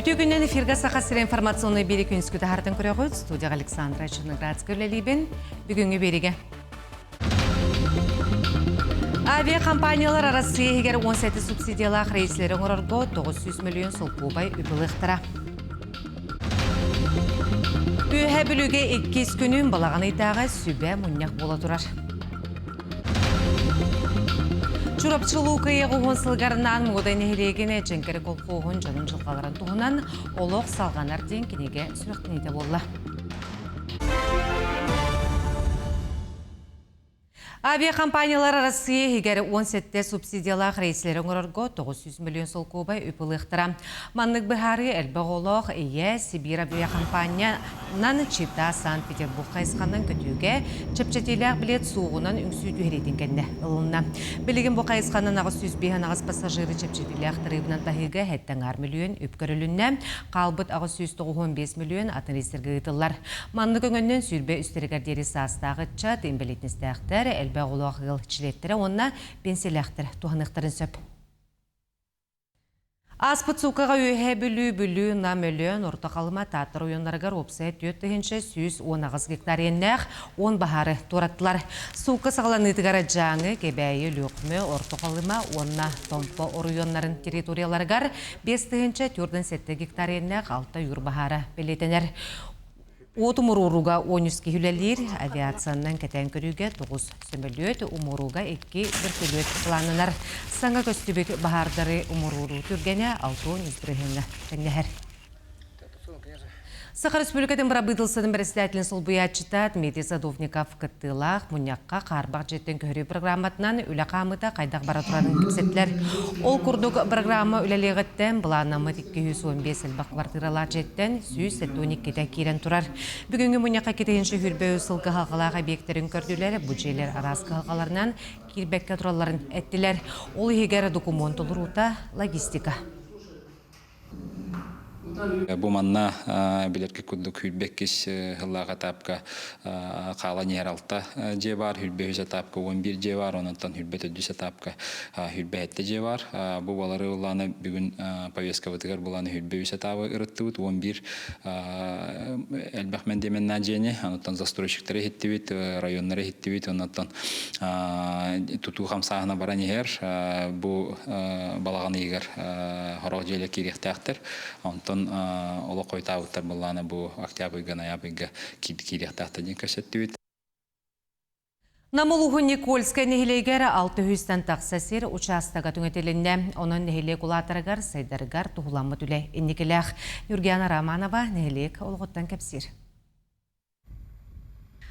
Үтүө күннэн эфиргэ Саха сирэ информационнай биэри күнүскү таһаартан көрөҕүт. Студияҕа Александра Черноградская үлэлиибин. Бүгүҥҥү биэригэ. Авиакомпаниялар Арассыыйа иһигэр 17 субсидиялаах рейслэри оҥорорго 900 мөлүйүөн солкуобай үп ылыахтара. Үөһээ Бүлүүгэ иккис күнүн балаҕан ыйдааҕы сүбэ мунньах буола турар. Чурапчы Луукайы уһун сылгарынан Мугудай нэһилиэгин Дьэҥкэри колхоһун дьонун дьылҕаларын туһунан Олох салҕанар диэн кинигэ сүрэхтэниитэ буолла. Авиакомпаниялар Арассыыйа иһигэр 17 субсидиялаах рейслэри оҥорорго 900 мөлүйүөн солкуобай үп ылыахтара. Маннык быһаарыы элбэх оҕолоох ийэ Сибиир авиакомпаниянан Чита Санкт-Петербург хайысханан көтүүгэ чэпчэтиилээх билиэт суоҕунан үҥсүү түһэриитин кэннэ ылынна. Билигин бу хайысханан 805 пассажиры чэпчэтиилээх тарыыбынан таһыыга 7,5 мөлүйүөн үп көрүлүннэ. Хаалбыт 895 мөлүйүөн атын рейстэргэ ыытыллар. Маннык өҥөннөн сүүрбэ үстэригэр диэри саастаах ыччат, инбэлиитинэстээхтэр, элбэх оҕолоох ыал чилиэттэрэ уонна пенсиялээхтэр туһаныахтарын сөп. Ааспыт сууккаҕа Үөһээ Бүлүү, Бүлүү, Нам, Өлөөн, Орто Халыма, Таатта оройуоннарыгар уопсайа 4118 гектар иэннээх 10 баһаары туораттылар. Суукка саҕаланыытыгар Дьааҥы, Кэбээйи, Өлүөхүмэ, Орто Халыма уонна Томпо оройуоннарын территорияларыгар 5407 гектар иэннээх алта ойуур баһаара бэлиэтэнэр. Уот умурууруга 13 киһи үлэлиир, авиациянан кэтээн көрүүгэ 9 сөмөлүөт, умурууга 2 бөртөлүөт былааннанар. Саҥа көстүбүт баһаардары умурууруу түргэнэ 63 бырыһыаҥҥа тэҥнэһэр. Саха Республикатын бырабыыталыстыбатын бэрэссэдээтэлин солбуйааччыта Дмитрий Садовников кыттыылаах мунньахха хаарбах дьиэттэн көһөрүү программатынан үлэ хаамыыта хайдах бара турарын кэпсэттилэр. Ол курдук, программа үлэлиэҕиттэн былааннаммыт 215 элбэх квартиралаах дьиэттэн 172-тэ киирэн турар. Бүгүҥҥү мунньахха 2 сүүрбэ үс сыл кыһалҕалаах объектарын көрдүлэр, бу дьиэлэр араас кыһалҕаларынан киирбэккэ туралларын эттилэр. Ол иһигэр докумуон толоруута, логистика. Бу манна билэргэ курдук 22 сыллаах этапка хаалан иһэр алта дьиэ баар, 23 этапка 11 дьиэ баар, онтон 24 этапка 27 дьиэ баар. Бу балары улаана бүгүн повесткабытыгар булааны 23 этабы ырыттыбыт, 11 элбэх мэндиэмэннээх дьиэни, онтон застройщиктары иһиттибит, районнары иһиттибит, онтон тутуу хамсааһына баран иһэр. Бу балаҕан ыйыгар сорох дьиэлэр киириэхтээхтэр. Онтон олох хойутаабыттар былаана бу октябрьга, ноябрьга киириэхтээхтэр диэн көрсөттүбүт. Нам улууһун Никольскай нэһилиэгэр 600-тэн тахса сир учаастага түҥэтилиннэ. Онон нэһилиэк улаатарыгар, сайдарыгар туһуламмыт үлэ инникилээх. Юргиана Романова нэһилиэк олоҕуттан кэпсиир.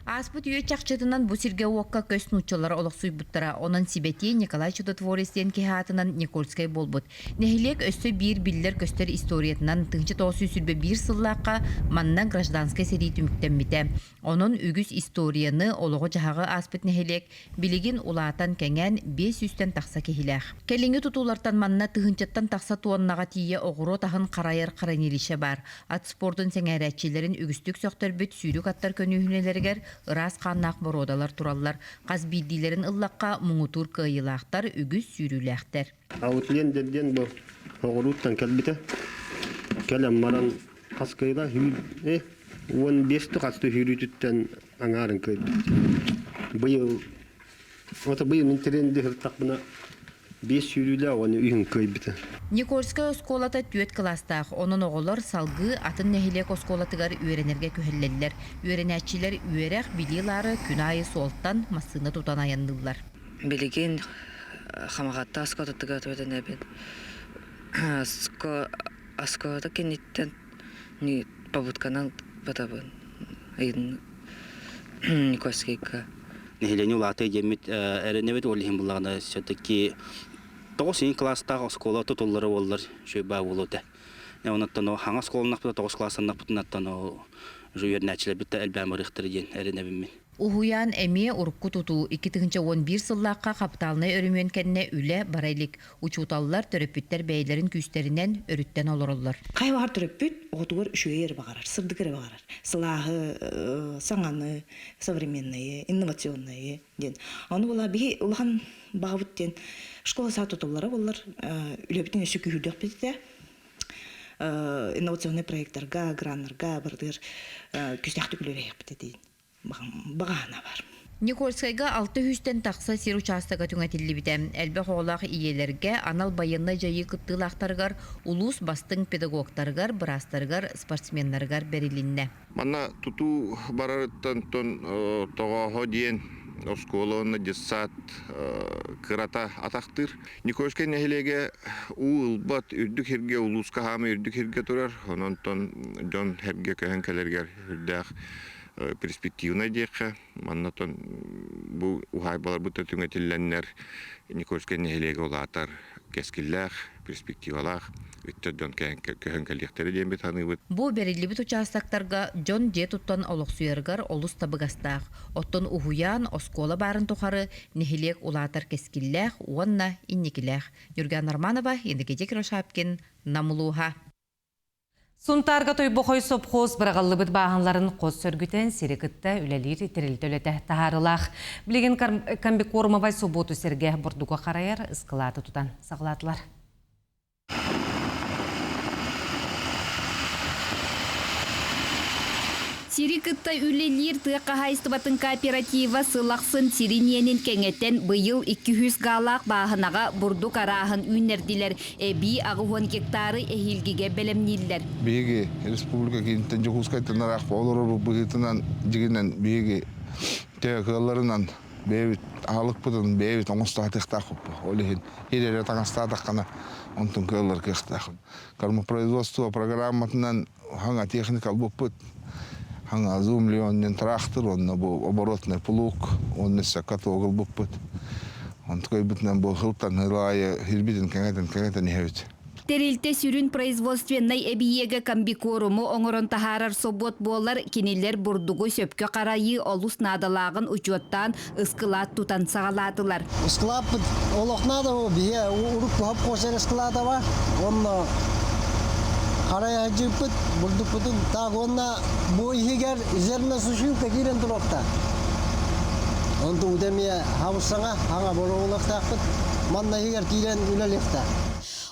Ааспыт үйэ чахчытынан бу сиргэ-уокка көс нууччалара олохсуйбуттара. Онон сибэтиэй Николай Чудотворец диэн киһи аатынан Никольскай буолбут. Нэһилиэк өссө биир биллэр-көстөр историятынан 1921 сыллаахха манна гражданскай сэрии түмүктэммитэ. Онон үгүс историяны, олоҕу-дьаһаҕы ааспыт нэһилиэк Билигин улаатан кэҥээн 500-тэн тахса киһилээх. Кэлиҥҥи тутуулартан манна тыһыынчаттан тахса туоннаҕа тиийэ оҕуруот аһын харайар хранилище баар. Ат спордун сэҥээрээччилэрин үгүстүк сөхтөрбүт сүүрүк аттар көнүүһүнэлэригэр ыраас хааннаах боруодалар тураллар. Хас биирдиилэрин ыллахха муҥутуур кыайыылаахтар, үгүс сүүрүүлээхтэр. Аутлендер диэн бу оҕурууттан кэлбитэ. Кэлэн баран хас кыайда 15 хас сүүрүүтүттэн аҥаарын кыайбыт. Быйыл ото быйыл мин тренди сырыттахпына биэс сүүрүүлээх уонна үһүн кыайбыта. Никольскай оскуолата түөрт кылаастаах, онон оҕолор салгыы атын нэһилиэк оскуолатыгар үөрэнэргэ күһэллэллэр. Үөрэнээччилэр үөрэх, билии ылаары күн аайы суолтан массыына тутан айанныыллар. Билигин Хамаҕатта оскуолатыгар үөрэнэбин. Оскуола кэнниттэн побудканан батабын Никольскайга. Нэһилиэнньэ улаатыы диэммит эрэнэбит ол иһин буллаҕына все-таки тоҕус иин кылаастаах оскуола тутуллара буоллар үчүгэй баа буолуо этэ. Онон хаҥа оскуоланнахпыта тоҕус кылаастаннахпытынаттан уже үөрэнээччилэрбит да элбээн барыахтара диэн эрэнэбин мин. Уһуйаан эмиэ урукку тутуу 2011 сыллаахха хапытаалынай өрөмүөн кэннэ үлэ бара илик. Учууталлар, төрөппүттэр бэйэлэрин күүстэринэн өрүттэн олороллор. Хайа баҕар төрөппүт оҕотугар үчүгэй эрэ баҕарар, сырдык эрэ баҕарар. Сылааһы, саҥаны, современные, инновационные диэн. Ону була биһи улахан баҕабыт диэн школа саа тутуллара буоллар үлэбитин өссө күүһүрдүөхпүт этэ. инновационный проекттарга, граннарга барытыгар күүстээхтик үлэлэһиэхпит этэ баҕаһына бар. Никольскайга алта сүүстэн тахса сир учаастага түҥэтиллибитэ. Элбэх оҕолоох ийэлэргэ, анал байыаннай дьайыы кыттыылаахтарыгар, улуус бастыҥ педагогтарыгар, быраастарыгар, спортсменнарыгар бэрилиннэ. Манна тутуу барарыттан тоҕооһо диэн оскуола уонна детсад кырата атахтыыр. Никольскай нэһилиэгэ уу ылбат үрдүк сиргэ улууска хаамыы үрдүк сиргэ турар. Онон дьон сэргэ көһөн кэлэригэр үрдээх перспективнай диэххэ. Манна бу уһаайбаларбыт да түҥэтиллэннэр Никольскай нэһилиэгэ улаатар кэскиллээх, перспективалаах ыччат дьон көһөн кэлиэхтэрэ диэн саныыбыт. Бу бэриллибит учаастактарга дьон дьиэ туттан олохсуйарыгар олус табыгастаах. Оттон уһуйаан, оскуола баарын тухары нэһилиэк улаатар кэскиллээх уонна инникилээх. Нюрган Романова, Иннокентий Кривошапкин, Нам улууһа. Сунтаарга Тойбохой сопхуос быраҕыллыбыт бааһынларын хос сөргүтэн сири кытта үлэлиир тэрилтэ үлэтэ таһаарылаах. Билигин комбикормовай собуоту сэргэ бурдугу харайар ыскылааты тутан саҕалаатылар. Сири кытта үлэлиир тыа хаһаайыстыбатын кооператива сыл ахсын сирин иэнин кэҥэтэн быйыл 200 гаалаах бааһынаҕа бурдук арааһын үүннэрдилэр. Эбии 80 гектары эһиилгигэ бэлэмнииллэр. Биһиги республика кииниттэн Дьокуускайтан ыраах олорорбут быһыытынан дьигинэн биһиги төһө кыалларынан бэйэбит аһылыкпытын бэйэбит оҥостуохтаахпыт. Ол иһин ирэрэ таҥастаатаххына онтун кыаллар кыахтаах. Кормопроизводство программатынан хаҥа техника албыппыт. Хаҥа Zoom Леоннен трактор, онно бу оборотный плуг, онно каток ылбыппыт. Онтукайбытынан бу сылтан сыл аайы сирбитин кэҥэтэн кэҥэтэн иһэбит. Тэрилтэ сүрүн производственнай эбийиэгэ комбикоруму оҥорон таһаарар собуот буолар, кинилэр бурдугу сөпкө харайыы олус наадалааҕын учуоттаан ыскылаат тутан саҕалаатылар. Ыскылааппыт олох наада биһиэ урукку хопкуос эрэ ыскылаата бар. Онно харайа сылдьыппыт бурдукпутун так уонна бу иһигэр зерносушилка киирэн туруохта. Онтун эмиэ хабыс-саҥа, хаҥа боруобулуохтаахпыт. Манна иһигэр киирэн үлэлиэхтээх.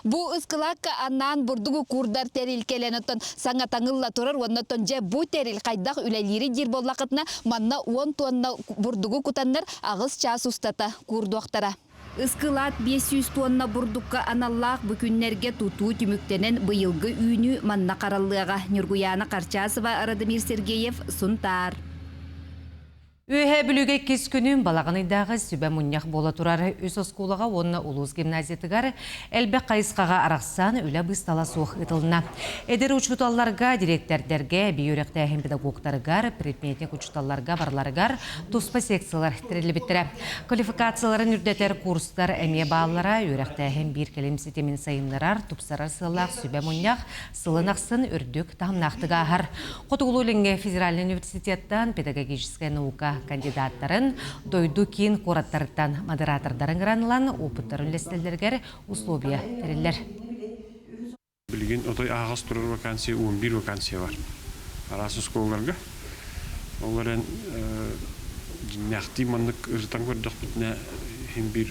Бу ыскылаакка анаан бурдугу куурдар тэрил кэлэн оттон саҥа таҥылла турар уонна оттон дьэ бу тэрил хайдах үлэлиири диир буоллахытына манна уон туонна бурдугу кутаннар аҕыс чаас устата куурдуохтара. Ыскылаат 500 туонна бурдукка аналлаах бу күннэргэ тутуу түмүктэнэн быйылгы үүнүү манна хараллыаҕа. Ньургуйаана Харчасова, Радомир Сергеев, Сунтаар. Үөһээ Бүлүүгэ иккис күнүн балаҕан ыйдааҕы сүбэ мунньах буола турар үс оскуолаҕа уонна улуус гимназиятыгар элбэх хайысхаҕа арахсан үлэ быыстала суох ыытылынна. Эдэр учууталларга, дириэктэрдэргэ, эбии үөрэхтээһин педагогтарыгар, предметник учууталларга барыларыгар туспа секциялар тэриллибиттэрэ. Квалификацияларын үрдэтэр курстар эмиэ бааллара, үөрэхтээһин биир кэлим ситимин сайыннарар, тупсарар сыаллаах сүбэ мунньах сылын ахсын үрдүк таһымнаахтык ааһар. Хотугулуу-Илиҥҥи федеральнай университеттан педагогическай наука кандидаттарын дойду киин куораттарыттан модератордарын ыҥыран ылан опыттарын үллэстэллэригэр условия тэриллэр. Билигин отой аһаҕас турар вакансия 11 вакансия бар. Араас оскуолаларга. Ол эрэн дьиҥнээхтии маннык ырытан көрдөхпүтүнэ иһин биир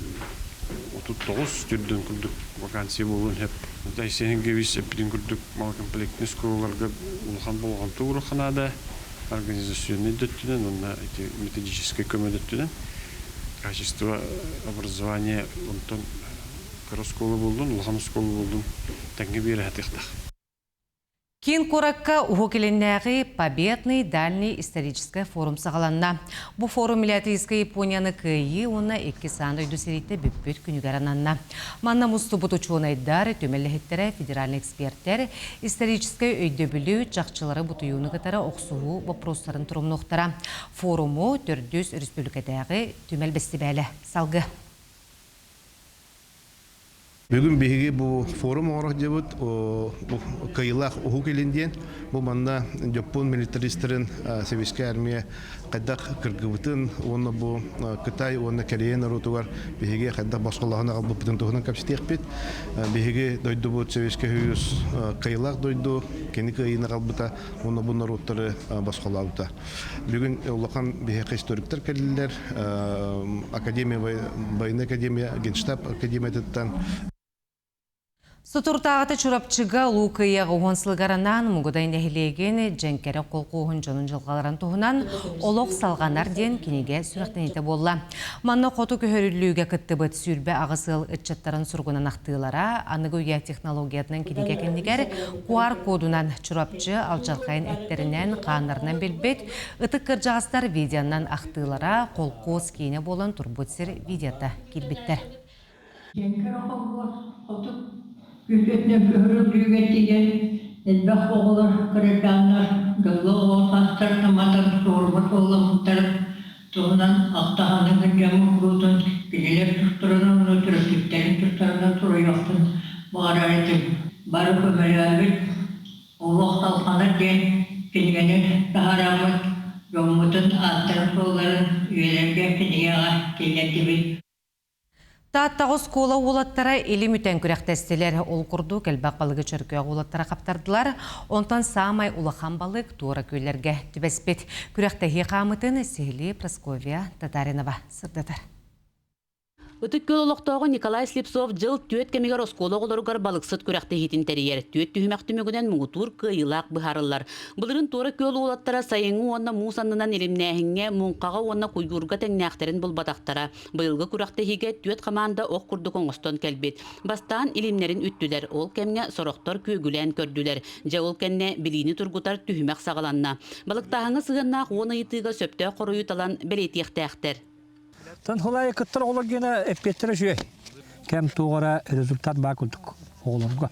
39 түрдэн курдук вакансия буолуон сөп. Айсен Сергеевич эппитин курдук малокомплектный оскуолаларга улахан болҕомто ууруохха наада организационнай да өттүнэн уонна ити методическай көмө да өттүнэн качество образования онтон кыра оскуола буоллун, улахан оскуола буоллун тэҥҥэ биэрэ сатыахтаах. Киин куоракка Уһук Илиннээҕи Победный дальний историческай форум саҕаланна. Бу форум Милятийскай Японияны кыайыы уонна иккис аан дойду сэриитэ бүппүт күнүгэр ананна. Манна мустубут учуонайдар, түмэллэһиттэрэ, федеральнай экспертэр историческай өйдөбүлү, чахчылары бутуйууну кытары охсуһуу боппуруостарын торумнуохтара. Форуму төрдүс өрөспүүбүлүкэтээҕи түмэл бэстибээлэ салгы. Бүгүн биһиги бу форум оҥорох дьыбыт кыайыылаах Уһук Илин диэн бу манна Дьоппуон милитаристарын Сэбиэскэй армия хайдах кыргыбытын уонна бу Кытай уонна Корея норуотугар биһиги хайдах босхолоһон аҕалбыппытын туһунан кэпсэтиэхпит. Биһиги дойдубут Сэбиэскэй Союз кыайыылаах дойду, кини кыайыыны аҕалбыта уонна бу норуоттары босхолообута. Бүгүн улахан биһиэхэ историктар кэллилэр. Академия, военная академия, Генштаб академиятыттан. Соторутааҕыта Чурапчыга Улуу Кыайыы уһун сылыгар анаан Мугудай нэһилиэгин Дьэҥкэрэ колхуоһун дьонун дьылҕаларын туһунан «Олох салҕанар» диэн кинигэ сүрэхтэниитэ буолла. Манна хоту көһөрүллүүгэ кыттыбыт 28 ыал ыччаттарын суругунан ахтыылара, аныгы үйэ технологиятынан кинигэ кэннигэр QR-кодунан Чурапчы алдьархайын эттэринэн, хааннарынан билбит ытык кырдьаҕастар видеонан ахтыылара, холкуос киинэ буолан турбут сир видеота киирбиттэр. Дьэҥкир холбуос хоту күтүөтүнэн көһөрүллүүгэ тиийэн элбэх оҕолор кырачааннар дьоллоох оҕо саастарын матан суорума суолламмыттарын туһунан ахтаһаны сылдьаммыт куруутун кинилэр тустарынан уонна төрөппүттэрин тустарынан суруйуохпун баҕарар этим. Бары көмөлөөбүт Олох салҕанар диэн кинигэни таһаараммыт дьоммутун ааттарын-суолларын үйэлэргэ кинигэҕэ киллэрдибит. Тааттаҕа оскуола уолаттара илим үтэн күрэхтэстилэр. Ол курдук элбэх балыгы чөркөөх уолаттара хаптардылар. Онтон саамай улахан балык туора күөллэргэ түбэспит. Күрэхтэһии хаамытын сиһилии Прасковья Татаринова сырдатар. Ытык Күөл олохтооҕо Николай Слепцов дьыл түөрт кэмигэр оскуола оҕолоругар балыксыт күрэхтэһиитин тэрийэр. Түөрт түһүмэх түмүгүнэн муҥутуур кыайыылаах быһаарыллар. Былырыын Туора Күөл уолаттара сайыҥҥы уонна муус аннынан илимнээһиҥҥэ, муҥхаҕа уонна куйуурга тэҥнээхтэрин булбатахтара. Быйылгы күрэхтэһиигэ түөрт хамаанда ох курдук оҥостон кэлбит. Бастаан илимнэрин үттүлэр, ол кэмҥэ сорохтор күөгүлээн көрдүлэр. Дьэ ол кэннэ билиини тургутар түһүмэх саҕаланна. Балыктааһыҥҥа сыһыаннаах уон ыйытыыга сөптөөх хоруйу талан бэлиэтиэхтээхтэр. Тон хулайы кыттар оҕолор гена эппиэттэрэ үчүгэй. Кэм туоҕара результат баа курдук оҕолорго.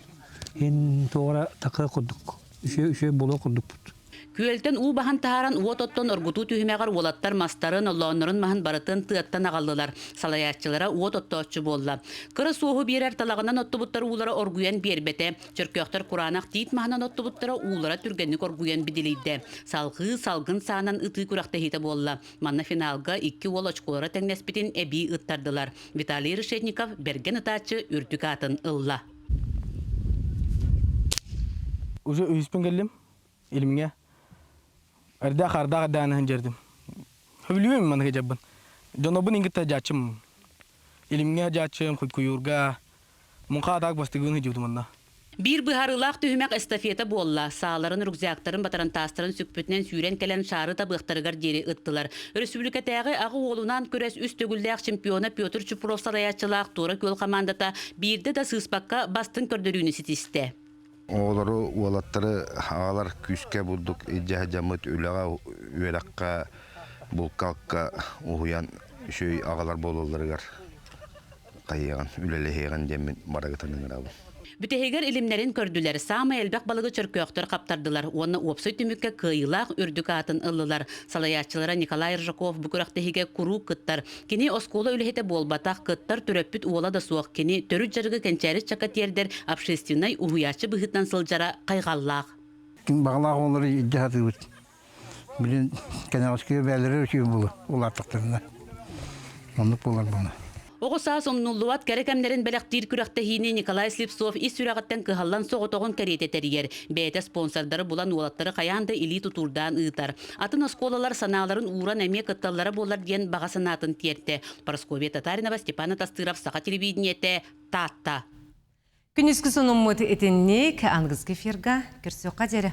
Ин туоҕара такыы курдук. Үчүгэй үчүгэй буолуо курдукпут. Күөлтэн уу баһан таһааран уот оттон оргутуу түһүмэҕэр уолаттар мастарын, оллооннорун маһын барытын тыаттан аҕаллылар. Салайааччылара уот оттооччу буолла. Кыра суоһу биэрэр талаҕынан оттубуттар уулара оргуйан биэрбэтэ. Чөркөөхтөр кураанах тиит маһынан оттубуттара уулара түргэнник оргуйан бидилийдэ. Салҕыы салгын саанан ытыы күрэхтэһиитэ буолла. Манна финалга икки уол очколоро тэҥнэспитин эбии ыттардылар. Виталий Решетников бэргэн ытааччы үрдүк аатын ылла. Уже үһүспүн кэллим илимҥэ. Эрдээх ардаах эрдэҕинэ сылдьардым. Сөбүлүүбүн маннык сылдьарбын. Дьонобун иҥкитта дьааччым. Илимҥэ дьааччым, куйуур муҥха атаак бастыгын сылдьыбытым онно. Биир быһаарыылаах түһүмэх эстафета буолла. Сааларын, рюкзактарын, батарантаастарын сүкпүтүнэн сүүрэн кэлэн шаары табыахтарыгар диэри ыттылар. Өрөспүүбүлүкэтээҕи аҕа уолунаан күрэс үс төгүллээх чемпиона Петр Чупров салайааччылаах Туора Күөл хамаандата биирдэ да сыыспакка бастыҥ көрдөрүүнү ситистэ. Оҕолору, уолаттары аҕалар күүскэ бурдук илдьэ сылдьаммыт үлэҕэ, үөрэххэ, булка-алка уһуйан үчүгэй аҕалар буолалларыгар хайыаҕын, үлэлэһиэҕин диэммин барыгытын ыҥырабын. Бүтэһигэр илимнэрин көрдүлэр, саамай элбэх балыгы чөркөөхтөр хаптардылар уонна уопсай түмүккэ кыайыылаах үрдүк аатын ыллылар. Салайааччылара Николай Ржаков бу күрэхтэһиигэ куруук кыттар. Кини оскуола үлэһитэ буолбатах, кыттар төрөппүт уола да суох. Кини төрүт дьарыгы кэнчээри ыччакка тиэрдэр общественнай уһуйааччы быһыытынан сылдьара хайҕаллаах. Баҕалаах оҕолору илдьэ сатыыбыт. Билин кэнэҕэски бээлэрэ үчүгэй буолуо улааттахтарына. Оннук буолар буолла. Оҕо саас умнуллубат кэрэ кэмнэрин бэлэхтиир күрэхтэһиини Николай Слепцов ис сүрэҕиттэн кыһаллан соҕотоҕун кэриэтэ тэрийэр. Бэйэтэ спонсордары булан уолаттары хайаан да илии тутуурдаан ыытар. Атын оскуолалар санааларын ууран эмиэ кытталлара буолар диэн баҕа санаатын тиэртэ. Парасковья Татаринова, Степан Атастыров, Саха телевидениетэ, Таатта. Күнүскү сонуммут итинник, аныгыскы эфирга көрсүөххэ диэри.